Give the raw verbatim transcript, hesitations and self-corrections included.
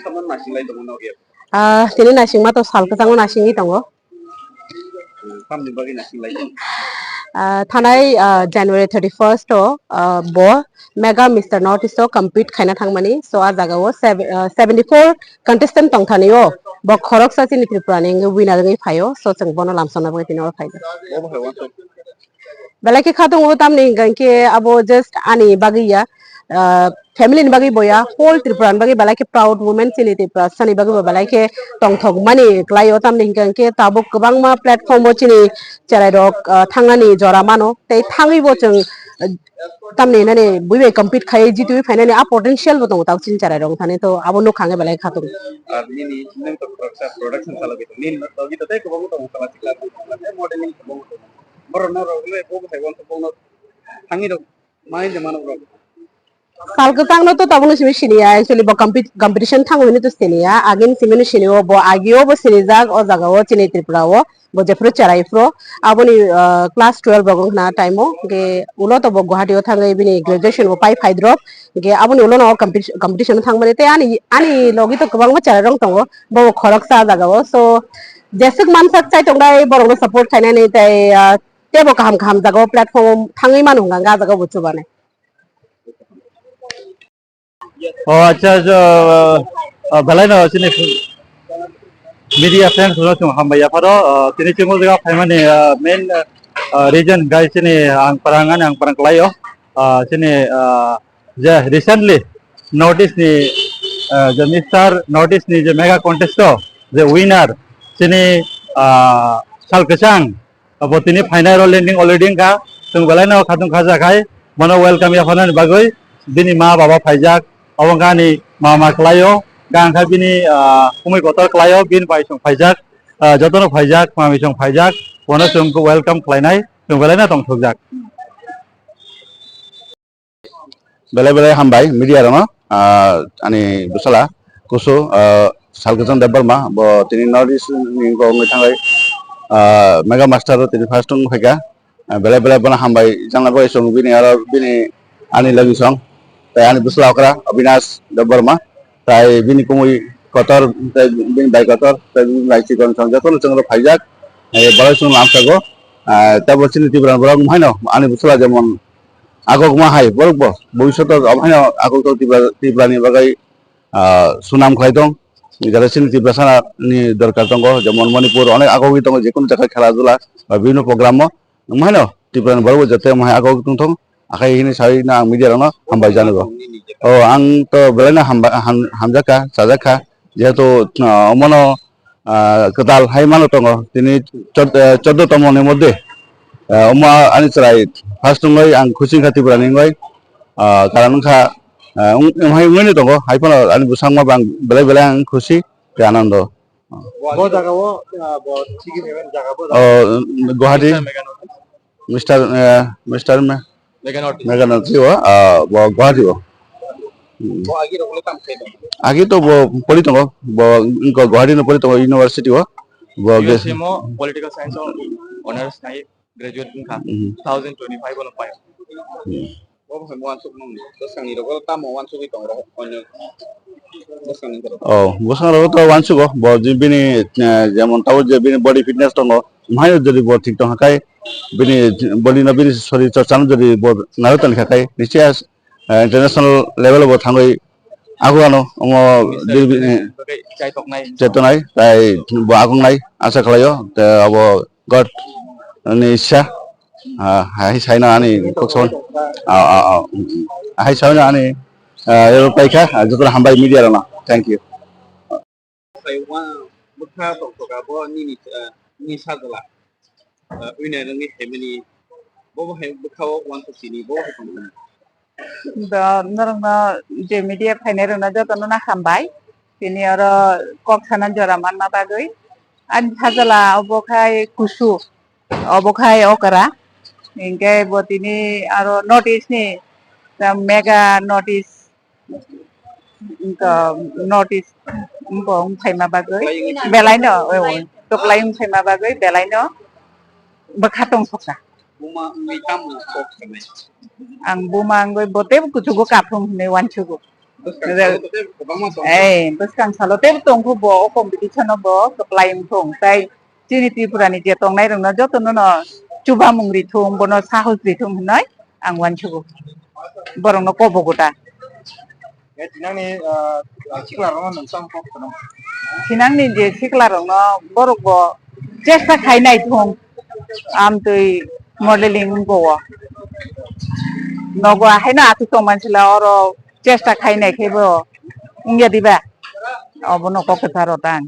Tamo nasinglai tongo nogo ya? Ah, tini naisingma to sal kwchangma naisingwi tongo. Tamni bagwi nasinglai tongo? Ah, thanai, ah, January thirty-first o, ah, bo Mega Mister North East o compete khaina thangmani. So, ah jagao sev-, ah, seventy-four contestant tongthani o. Bo khoroksa chini Tripura ni wngwi winner wngwi phaio. So, chwng bono lamsokna bagwi tini oro phaijak. Bo bo hai wansuk. Belai khe kha tongo, tamni hwnkha khe abo just ani bagwi ya, ah, family ni bagwi bo ya, whole Tripura ni bagwi belai khe proud moment chini Tiprasa ni bagwi bo belai khe tongthok mani kwlai o, tamni hwnkha khe tabuk kwbangma platform o chini cherai rok, ah, thangnani jora mano, tei thangwi bo chwng, ah, tamni nani bui bai compete khai jitwi phainani a potential bo tongo tabuk chini cherai rok thani, to abo nukha hwnkhe belai kha tongo. Ar nini nang to production, production salogwi tong, nini logi to tei kwbangma tongo, kwla chikla tei modeling kwbangma tongo. Borok no rok le bo bwsai uansuk bokno thangwi rok mai de mano rok. Sal kwchangno to tabukno simi siniya, actually bo compet-, competition thango hwnwi to siniya, agini simi no sinio, bo agio bo sinijak o jagao chini Tripura o, bo jephuru cherai phuru aboni, ah, class twelve rok wngkha na time o, hwnkhe ulo to bo Guwahati o thangwi bini graduation bo pai phai drop, hwnkhe aboni ulo no competi-, competition thangmani tei ani, ani logi to kwbangma cherai rok tongo, bo khoroksa jagao, so jeswk mansak chai tongnai borokno support khainani tei, ah, teibo kaham kaham jagao platform o thangwi mano hwnka hwnkhe ah jagao bo chubanai. O, acha, acha, ah, belai no chini media friends no chwng hambai yapharo, ah, tini chwng o jaga phaimani, ah, main, ah, reason hwnkhe chini ang parang ani ang parang kwlaio, ah, chini, ah, je recently North East ni, ah, je Mister North East ni je mega contest o je winner chini, ah, Sal Kwchang. Abo tini phainai rw landing already wngkha. Chwng belai no khatung khaja khai bono welcome yapharnani bagwi bini ma baba phaijak. Obo wngkha ani mama kwlaio. Wngkha bini, ah, kumui kotor kwlaio, bini bai chwng phaijak. Ah, jotono phaijak, mami chwng phaijak. Bono chwng welcome khlainai, chwng belai no tongthokjak. Belai belai hambai media rokno, ah, ani bwsala kusu, ah, Salkachand Debbarma, bo tini North East ni wngwi thangwi, ah, Mega Master o tini first wng phaikha. Ah, belai belai bono hambai, jangna bagwi chwng bini aro bini ani logi song, tei ani bwsala okra Abhinash Debbarma, tei bini kumui kotor, tei bini bai kotor, tei bini bai chikon song jotono chwng rok phaijak, eh, belai chwng lamsago, ah, tei bo chini Tripura ni borok wng haino ani bwsala jemon agokma hai borok bo bhobishoto omo haino agok tong Tripura, Tripura ni bagwi, ah, sunam khlai tong. Jara chini Tiprasa ni dorkar tongo, jemon Manipur onek agogwi tongo, jekunu jaga khela dula ba bibhinno program o omo haino Tripura ni borok bo jate omo hai agogwi tong thung, akhai hini sawi no ang media rok no hambai jani bo. O, ang to belai no hamba-, ham-, hamjakha, chajakha, jehetu, ah, omono ah, kwtal hai mano tongo. Tini chod-, eh, choddo tomo ni moddhe, eh, omo ani chwrai first wngwi ang khusi wngkha Tripura ni wngwi. Ah, karon wngkha, ah, wng-, wng hai wngwi tongo. Hai phano ani bwsakma bang belai belai ang khusi tei anando. Bo jaga o, ah, bo chigi phaimani jaga bo jaga. Oh, Guwahati. Mister Meghanath. Mister, eh, Mister Me-, Meghanath. Meghanath o, ah, bo Guwahati o. Hmm. Bo agi rok le tam khe dong? Agi to bo pori tongo, bo wngkha Guwahati no pori tongo university o. Bo ge- U S M o political science o honors nai graduate wngkha. Hmm. Two thousand twenty-five o no pai. Hmm. Bo hai mo wansuk nung, bwskangnirok tamo wansugwi tong rok, onyo bwskangnirok? Oh, bwskangrok to wansugo, bo je bini, eh, jemon tabuk je bini body fitness tongo, omo hai jodi bo thik tong kha khe, bini body no, bini sorir chorcha no jodi bo nai tong kha khe, nischoi, eh, international level o bo thangwi ago ano, omo bini, bini chetonai, tai bo agongnai asa khlaio, te abo God ni issa, ah, hai saino ani kok son. Ah, ah, ah, mm, mm. Hai saino ani, ah, ero paikha, ah, joto hambai media rokno. Thank you. Bwkha tongthoka bo nini, ah, nini sajla, ah, wina nangni hemani bo bo hai bwkha o uansuk tini bo hai tongthokna. Do norokno je media phainai rokno jotono no hambai. Tini oro kok sana jora manna bagwi. Ani sajla obo khai kusu, obo khai okra. Hinkhe bo tini aro North East ni, ta mega North East, wngkha North East bo wng phaima bagwi belai no, o, o, kwplai wng phaima bagwi belai no bwkha tongthokna. Buma wngwi tamo kok sanai? Ang buma wngwi bo teibo kuchugo kaphung hinwi uansugo. Ei, bwskang salo tei tongkhu bo o competition o bo kwplai wngthung. Tai chini Tripura ni je tongnai rokno jotono no chubamung rithung, bono sahos rithung hinoi ang uansugo. Borokno kobogo da. Sinangni je sikla rokno borok bo chesta khai naithung, amtwi modeling wngkho o. Nogo haino aswk tongmani sila oro chesta khai nai khe bo wngya diba? Obono kok kwthar rw tang.